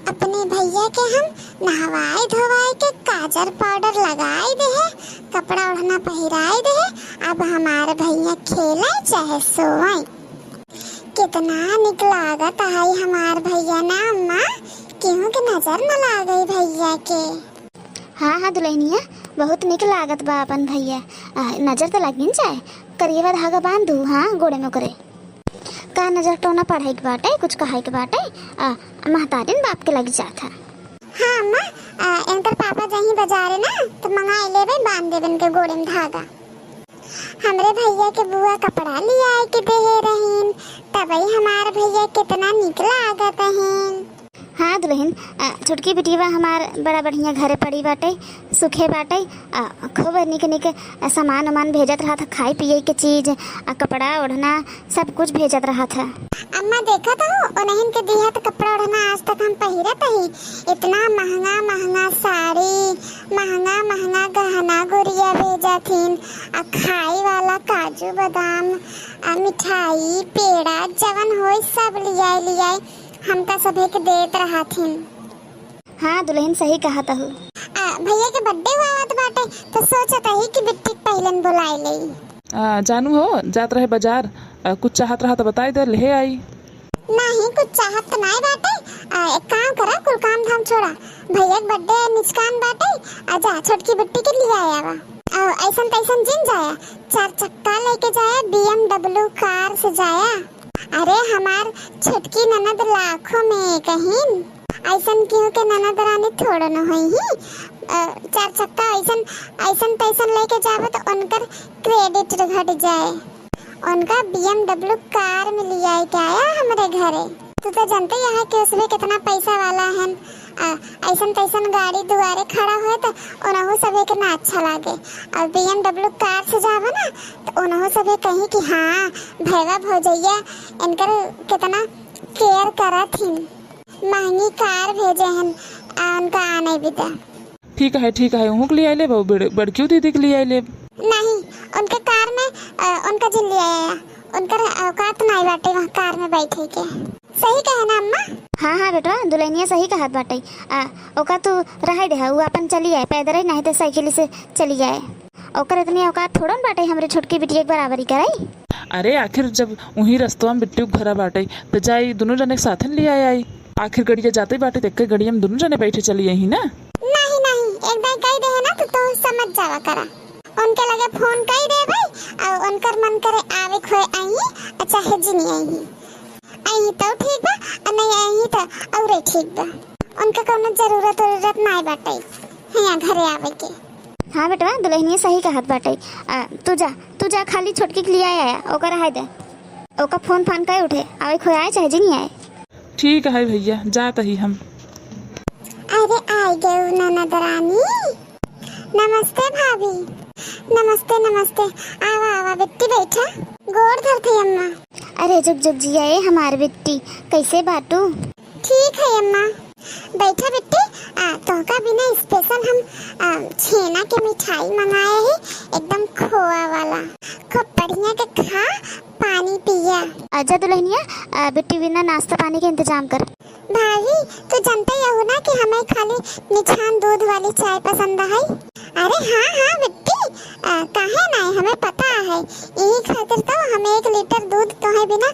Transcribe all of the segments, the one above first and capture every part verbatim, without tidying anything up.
अपने भइया के हम नहवाए धोवाए के काजर पाउडर लगाए देहे, कपड़ा ओढ़ना पहिराए देहे। अब हमार भइया खेले चाहे सोए। कितना निक लागत है हमार भइया ना अम्मा, केहू के नजर न लागे भइया के। हाँ, हाँ दुलहिनिया, बहुत निक लागत बा अपन भइया। आ, नजर त लागिन जाए, करियवा धागा बांध दू, हाँ, गोड़े में ओकरे। का नजर टोना पढ़ाई के बाटे, कुछ कहाई के बाटे, आ, महतारिन बाप के लग जात है। हाँ अम्मा, आ, इनकर पापा जहीं बाजारे ना, तो मंगाई लेबे, बांध देबे इनके गोड़े में धागा। हमरे भइया के बुआ कपड़ा लियाए के देहे रहीन, तबई हमार भइया कितना निक लागत हईन। हाँ दुलहिन, आ, छोटकी बिटिया हमार बड़ा बढ़िया घरे पड़ी बाटे, सुखे बाटे, आ, खूब निक निक, आ, सामान उमान भेजत रहत ह, खाए पिए के चीज, आ, कपड़ा ओढ़ना, सब कुछ भेजत रहत ह। अम्मा देखत हो, उन्हन के दिहत कपड़ा ओढ़ना आज तक हम पहिरत ही। इतना महंगा महंगा साड़ी, महंगा महंगा गहना गुरिया भेजत हिन, आ खाए वाला काजू बादाम, आ मिठाई, पेड़ा, जवन होई सब लियाए लियाए हम त सभे के देत रहत हिन। हाँ दुलहिन, सही कहत हू। आ, भइया के birthday आवत बाटे, तो सोचत ही कि बिट्टी के पहिलन बुलाए लेई। आ, जानू हो, जात रहे बाजार, आ, कुछ चाहत रहा तो बताई दे, लेहे आई। नहीं, कुछ चाहत तो नाई बाटे। आ, एक काम करा, कुल काम धाम छोड़ा, भइया के birthday निचकान बाटे, आ जा छोटकी बिट्टी के लियाए आवा। आ, ऐसन तैसन जिन जाया, चार चक्का लेके जाया, B M W car से जाया। अरे हमार छोटकी ननद लाखों में एक हीन, ऐसन केहू के ननद रानी थोड़ो न होई ही। अ, चार चक्का ऐसन, ऐसन तैसन लेके जाबो तो उनकर credit घट जाए। उनका B M W car में लियाए के आया हमरे घरे। तू तो जानते यहाँ के उसमें कितना पैसा वाला है। आ, ऐसन तैसन गाड़ी दुआरे खड़ा होए तो उनहु सभे के ना अच्छा लागे। और B M W car से जाबो ना तो उनहु सभे कही कि हाँ, भैया भौजैया इनकर कितना care करत हिन। महंगी car भेजे हन, आ, उनका आने बिदा। ठीक है, ठीक है, उहुक लियाए लेब, बड़-, बड़कियो दीदी के लियाए लेब। नहीं, उनके car में, अ, उनका जिन लियाया, उनकर औकात नाई बाटे वहाँ car में बैठे के। सही कहे ना अम्मा? हाँ, हाँ बेटवा, दुलहिनिया सही कहत बाटे। आ, ओका तू रहाई दे, उ अपन चली आए पैदल ही, नहीं तो साइकिल से चली आए। ओकर इतनी औकात थोड़न बाटे हमरे छोटकी बिटिया के बराबरी कराई। अरे आखिर जब उही रस्तवा में बिट्टू के घरा बाटे, तो जाई दुनों जने के साथे न लियाए आई। आखिर गड़िया जाते बाटे, तो एक गड़िया में दुनों जने बैठे चली आई ना। नहीं, नहीं, एक दाई कह दे है ना, तो तू समझ जावा करा। उनके लगे phone कई देबे, और उनकर मन करे आवे खोए आई, और चाहे जिनी आई। आई तो ठीक बा, और नहीं आई तो औरे ठीक बा। उनके कौनो जरूरत उरूरत नाई बाटे हियाँ घरे आवे के। हाँ बेटवा, दुलहिनिया सही कहत बाटे। आ, तू जा, तू जा, खाली छोटकी के लियाए आया, ओकर रहाई दे। ओका phone फान कई उठे, आवे खोए आए चाहे जिनी आए। ठीक है भैया, जात ही हम। अरे आई गए ननद रानी। नमस्ते भाभी। नमस्ते, नमस्ते। आवा, आवा बिट्टी, बैठा। गोड़ धरत है अम्मा। अरे जुग जुग जिया ए हमार बिट्टी, कैसे बाटू? ठीक है अम्मा। बैठा बिट्टी, आ, तोहका बिना special हम, आ, छेना के मिठाई मंगाए ही, एकदम खोआ वाला। खूब बढ़िया के खा, पानी पिया। आजा दुलहिनिया, आ, बिट्टी बिना नाश्ता पानी के इंतजाम कर। भाभी, तू जानते ही हो ना कि हमें खाली निछान दूध वाली चाय पसंद है। अरे हाँ, हाँ बिट्टी, आ, काहे नाई, हमें पता है। यही खातिर तो हम एक लीटर दूध तोहे बिना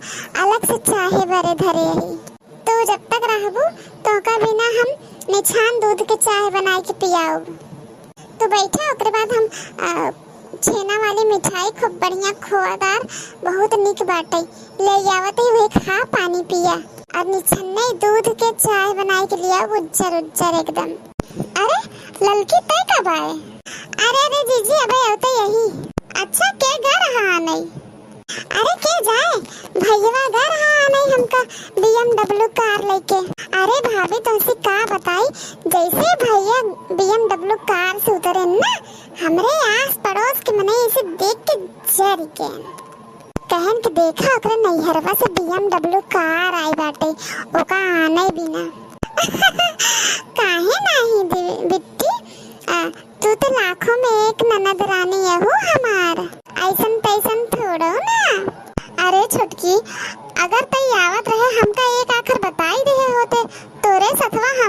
अलग से चाहे बरे धरे ही। तू जब तक रहबू, तोहका बिना हम निछान दूध के चाय बनाए के पियाउब। तू बैठा, ओकरे बाद हम, आ, छेना वाली मिठाई खूब बढ़िया खोआदार, बहुत निक बाटे, ले आवत ही उहे खा, पानी पिया। और निछन्ने दूध के चाय बनाए के लिया, उज्जर उज्जर एकदम। अरे ललकी, तय कब आए? अरे अरे जीजी, अबे आवते यही। अच्छा, के गा रहा नहीं? अरे के जाए, भैया गा रहा नहीं हमका B M W car लेके। अरे भाभी, तुमसे का बताई, जैसे भैया B M W car से उतरे ना, हमरे आस पड़ोस के मने इसे देख के जर गए। कहन के देखा, ओकरे नैहरवा से B M W car आई बाटे, ओका आने बिना। काहे नाही दे-, बिट्टी? आ, तू तो लाखों में एक ननद रानी अहू हमार, ऐसन तैसन थोड़ो ना। अरे छोटकी, अगर तई आवत रहे, हमका एक आखर बताई रहे होते, तोरे सथवा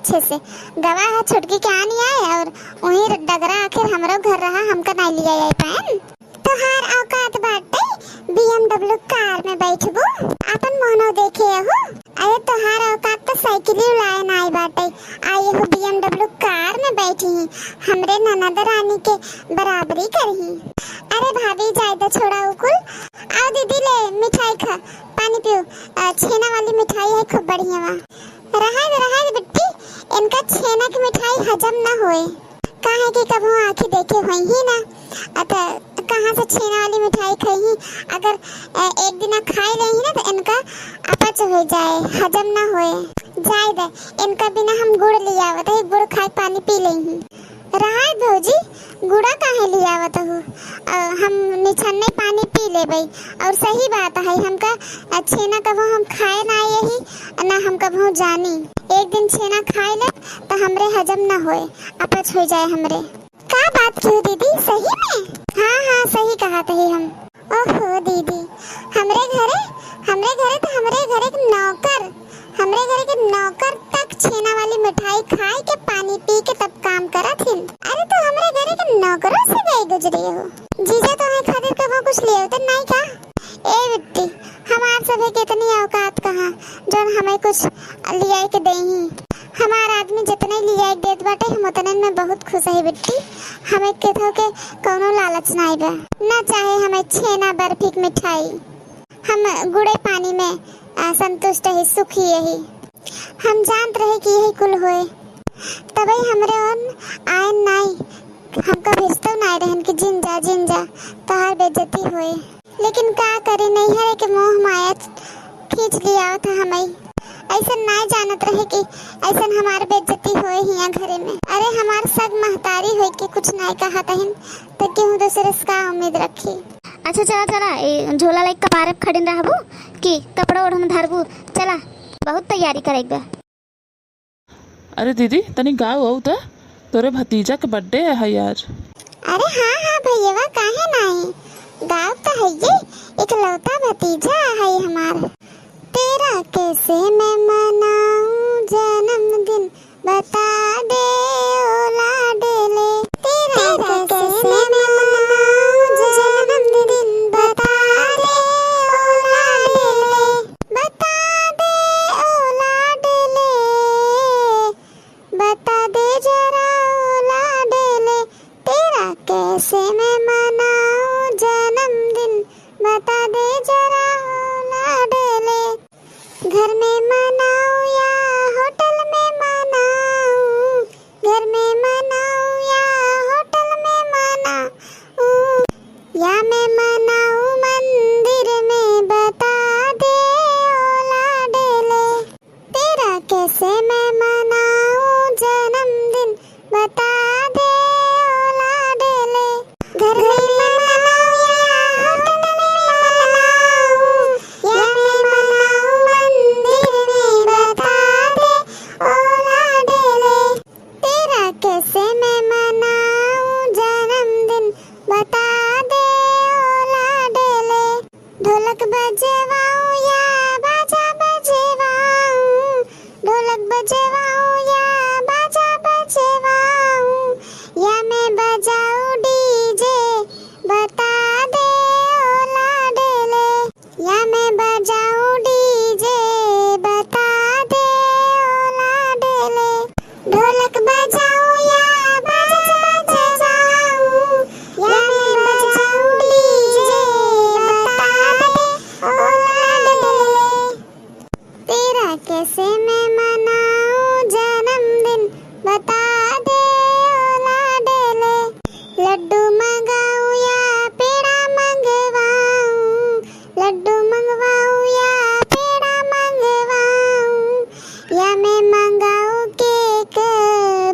अच्छे से। गवा है छोटकी के आनी आए और वहीं डगरा आखिर हमरो घर रहा, हमका नाई लिया आई पाएन। तोहार औकात बाटे B M W कार में बैठबू, आपन मोहनो देखे अहू। अरे तोहार औकात तो साइकिल ही उलाए नाई बाटे, आ यहू B M W कार में बैठी ही, हमरे ननद रानी के बराबरी करही। अरे भाभी जाए दे, छोड़ा उकुल। आओ दीदी ले मिठाई खा, पानी पियो, अ, छेना वाली मिठाई है खूब बढ़िया बा। रहा दे, रहा दे बिट्टी, इनका छेना की मिठाई हजम ना होए। काहे कि कबहूँ आँखी देखे होइहीं ना, अ, त कहाँ से छेना वाली मिठाई खइहीं? अगर, अ, एक दिना खाइ लेइहीं ना, त इनका अपच होइ जाए, हजम ना होए। जाए दे, इनका बिना हम गुड़ लियावत ही, गुड़ खाइ पानी पी लेइहीं। रहा दे भौजी, गुड़ा काहे लियावत हू? अ, हम निछन्ने पानी पी लेबइ। और सही बात है, हमका, अ, छेना कबहूँ हम खाए ना यही, ना हम कबहूँ जानी। एक दिन छेना खाए लेब, त हमरे हजम ना होए। अपच होइ जाए हमरे। का बात किहू दीदी, सही में? हाँ, हाँ, सही कहत ही हम। ओहो दीदी, हमरे घरे, हमरे घरे त हमरे घरे के नौकर, हमरे घरे के नौकर तक छेना वाली मिठाई खाए के, पानी पी के तब काम करत हिन। अरे तो हमरे घरे के नौकरों से गई गुजरी हो। जीजा तोहरे खातिर कबो कुछ ले आवते नाई का? ए बिट्टी, हमार सभे के इतनी औकात कहाँ, जौन हमें कुछ लियाए के देही। हमार आदमी जितने लियाए के देत बाटे, हम उतने में बहुत खुश है बिट्टी। हमें केथो के कौनो लालच नाई बा, ना चाहे हमें छेना बर्फी के मिठाई, हम गुड़े पानी में, आ, संतुष्ट ही, सुखी यही। हम जानत रहे कि यही कुल होए, तबई हमरे ओन आयन नाई, हमका भेजतो नाई रहन कि जिन जा, जिन जा, तोहार बेइज्जती होए। लेकिन का करी, नैहरे के मोह माया खींच लियावत ह हमई। ऐसन नाय जानत रहे कि ऐसन हमार बेइज्जती होए हियां घरे में। अरे हमार सग महतारी होई के कुछ नाय कहत हइन, त केहू दूसरे से का उम्मीद रखी? अच्छा चला चला, ए झोला लइके कपारे पे खड़िन रहबू कि कपड़ा ओढ़न धरबू? चला, बहुत तैयारी करे के बा। अरे दीदी, तनी गाओ आऊ त, तोरे भतीजा के birthday है आज। अरे हाँ, हाँ भैया, काहे नाई? गाओ त है ये, इकलौता भतीजा है हमार। तेरा कैसे मैं मनाऊं जन्मदिन, बता दे ओ लाडले। तेरा कैसे मैं मनाऊं जन्मदिन, बता दे ओ लाडले। बता दे ओ लाडले, बता दे जरा ओ लाडले, तेरा कैसे मैं मनाऊं जन्मदिन, बता दे जरा ओ लाडले। घर में मनाऊं या होटल में मनाऊं, घर में मनाऊं या होटल में मनाऊं, या मैं मनाऊं मंदिर में, बता दे ओ लाडले। तेरा कैसे मैं मनाऊं जन्मदिन, बता दे ओ लाडले। घर में मनाऊं या होटल में मनाऊं, या मैं मनाऊं मंदिर में, बता दे ओ लाडले। तेरा कैसे मैं मनाऊं जन्मदिन, बता दे ओ लाडले। ढोलक बजवाऊं या बाजा बजवाऊं, ढोलक बजवाऊं या बाजा बजवाऊं, या मैं बजाऊं DJ, बता दे ओ लाडले। या मैं बजाऊं DJ, बता दे ओ लाडले। ढोलक बजाऊं या बाजा बजवाऊं, या मैं बजाऊं DJ, बता दे ओ लाडले। तेरा कैसे मैं मनाऊं जन्मदिन, बता दे ओ लाडले। लड्डू मंगाऊं या पेड़ा मंगवाऊं, लड्डू मंगवाऊं या पेड़ा मंगवाऊं, या मैं मंगाऊं cake,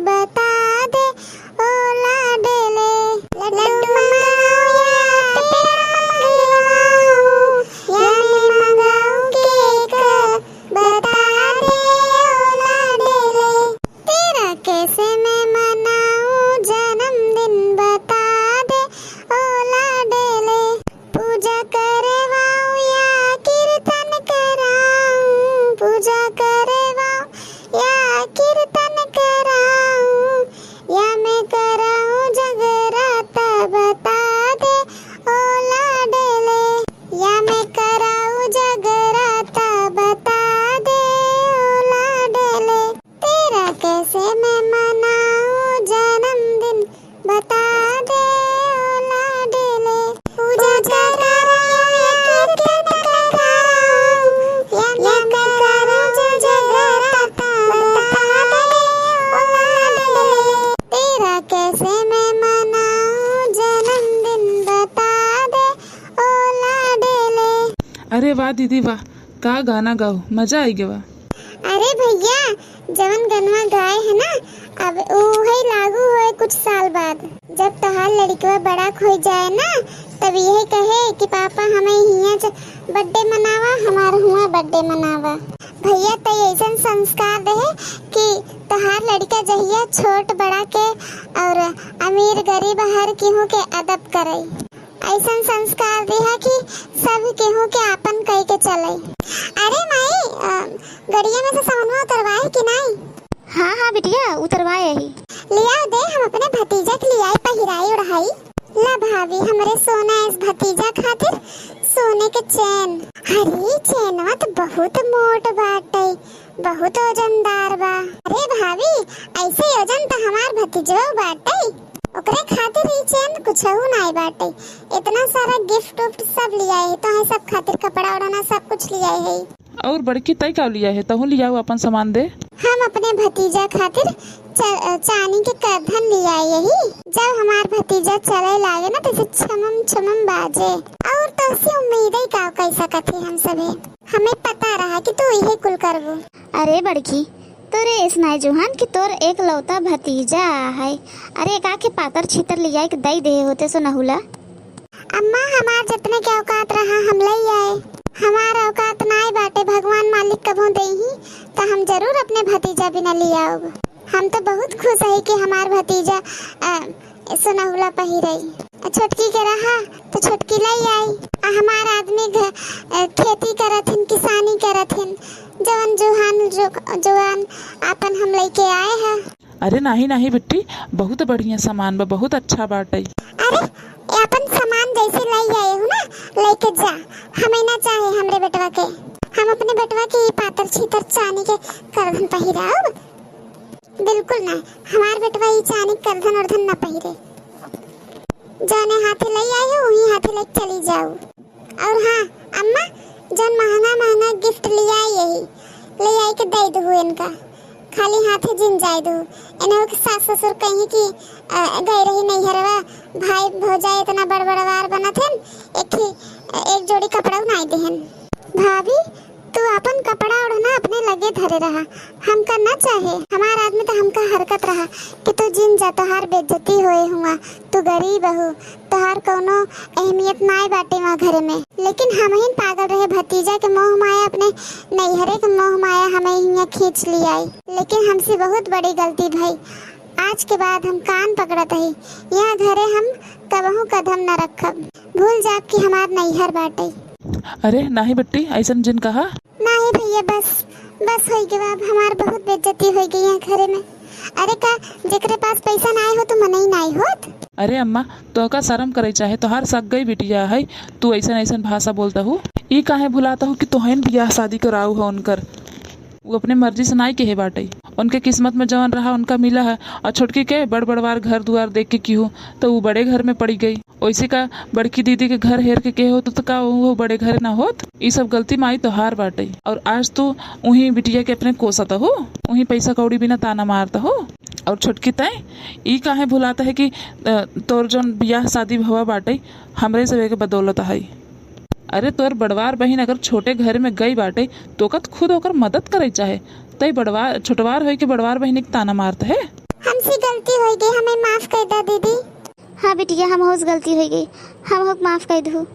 बता वाह दीदी वाह, का गाना गाओ, मजा आई गवा। अरे भैया, जवन गनवा गाए है ना, अब उहे लागू होए कुछ साल बाद। जब तहार लड़कवा बड़ा होई जाए ना, तब यही कहे कि पापा हमें हियाँ च-, बर्थडे मनावा, हमार हुआँ बर्थडे मनावा। भैया तै ऐसन संस्कार देहे कि तहार लड़का जहिया छोट बड़ा के और अमीर गरीब हर केहू के अदब करे। ऐसन संस्कार दिहा कि सब केहू के आपन कई के चले। अरे माई, अ, गड़िया में से समनवा उतरवाए कि नाई? हाँ, हाँ बिटिया, उतरवाए ही। लियाओ दे, हम अपने भतीजा के लियाई पहिराई ओढ़ाई। ला भाभी, हमरे सोना ऐस भतीजा खातिर सोने के चेन। अरे, चेनवा तो बहुत मोट बाटे। बहुत वजनदार बा। अरे भाभी, ऐसे वजन त हमार भतीजो बाटे, ओकरे खातिर ई चेन कुछहू नाई बाटे। इतना सारा गिफ्ट उफ्ट सब लियाए है, तोहे सब खातिर कपड़ा ओढ़ना सब कुछ लियाए है। और बड़की तय का लियाए है, तहू लियाओ अपन सामान दे। हम अपने भतीजा खातिर च-, चांदी के करधन लियाए यही। जब हमार भतीजा चले लागे ना, तैसे छमम छमम बाजे। और तोसे उम्मीद ही का कह सकत है हम सभे। हमें पता रहा कि तू इहे कुल करबू। अरे बड़की, तोरे ऐसनाए जुहान कि तोर एकलौता भतीजा है। अरे का के पातर छीतर लियाए के दई देहे होते सो नहुला। अम्मा, हमार जतने के औकात रहा हम लई आए। हमार औकात नाय बाटे, भगवान मालिक कभो देही त हम जरूर अपने भतीजा बिना लियाउब। हम तो बहुत खुश है कि हमार भतीजा, अ, सुनहुला पहिरई। आ छोटकी के रहा तो छोटकी लई आई। आ हमार आदमी घ-, अ, खेती करत हिन, किसानी करत हिन, जवन जुहान जो-, जुआन आपन हम लइके आए हैं। अरे नाही नाही बिट्टी, बहुत बढ़िया सामान बा, बहुत अच्छा बाटे। अरे, ये अपन सामान जैसे लई आए हो ना, लेके जा, हमें ना चाहे हमरे बेटवा के। हम अपने बेटवा के ई पातर छीतर चांदी के करधन पहिराउब। बिल्कुल ना, हमार बेटवा ई चानी करधन उर्धन ना पहिरे। जौने हाथे लई आई हो, वही हाथे लेके चली जाऊ। और हाँ अम्मा, जौन महंगा महंगा गिफ्ट ले आई यही, ले आई के दे दू इनका। खाली हाथे जिन जाए दू। इन्हें के सास ससुर कहीं कि, अ, गए रही नैहरवा, भाई भौजाई इतना बड़ बड़वार बनत हन, एक ही, एक जोड़ी कपड़ा नाई देहन। भाभी, तू आपन कपड़ा ओढ़ना अपने लगे धरे रहा, हमका ना चाहे। हमार आदमी तो हमका हरकत रहा कि तू जिन जा, तोहार बेइज्जती होए हुआ, तू गरीब हो, तोहार कौनो अहमियत नाय बाटे वहाँ घरे में। लेकिन हमहिन पागल रहे, भतीजा के मोह माया, अपने नैहरे के मोह माया हमें हियाँ खींच लियाई। लेकिन हमसे बहुत बड़ी गलती भई। आज के बाद हम कान पकड़त हई, यहाँ घरे हम कबहू कदम न रखब। भूल जाब कि हमार नैहर बाटे। अरे नाही बेटी, ऐसन जिन कहा। नाही भैया, बस, बस होई गवा, अब हमार बहुत बेइज्जती होई गई है घरे में। अरे का, जेकरे पास पैसा नाय हो तो मनई नाय होत। अरे अम्मा, तो का शर्म करे चाहे, तोहार सगई बिटिया है, तू ऐसन ऐसन भाषा बोलता हूँ। ई काहे भुलाता हूँ कि तोहन बियाह शादी कराऊ हो उनकर। वो अपने मर्जी से नाई कहे बाटे, उनके किस्मत में जवन रहा उनका मिला है। और छोटकी के बड़ बड़वार घर दुआर देख के की हो, तो वो बड़े घर में पड़ी गई। ओइसे का बड़की दीदी के घर हेर के कहे होत तो का वो बड़े घर ना होत? ई सब गलती माई तोहार बाटे। और आज तू उही बिटिया के अपने कोसत हो, उही पैसा कौड़ी बिना ताना मारत हो। और छोटकी तय ई काहे भुलाता है कि, अ, तोर जौन बियाह शादी भवा बाटे, हमरे सबे के बदौलत है। अरे तोर बड़वार बहिन अगर छोटे घर में गई बाटे तो ओकत खुद ओकर मदद करे चाहे। तय बड़वार, छोटवार होई के बड़वार बहिन के ताना मारत है। हमसे गलती होई गई, हमें माफ कर दा दीदी। हाँ बिटिया, हम होस गलती होई गई, हम होक माफ कर दू।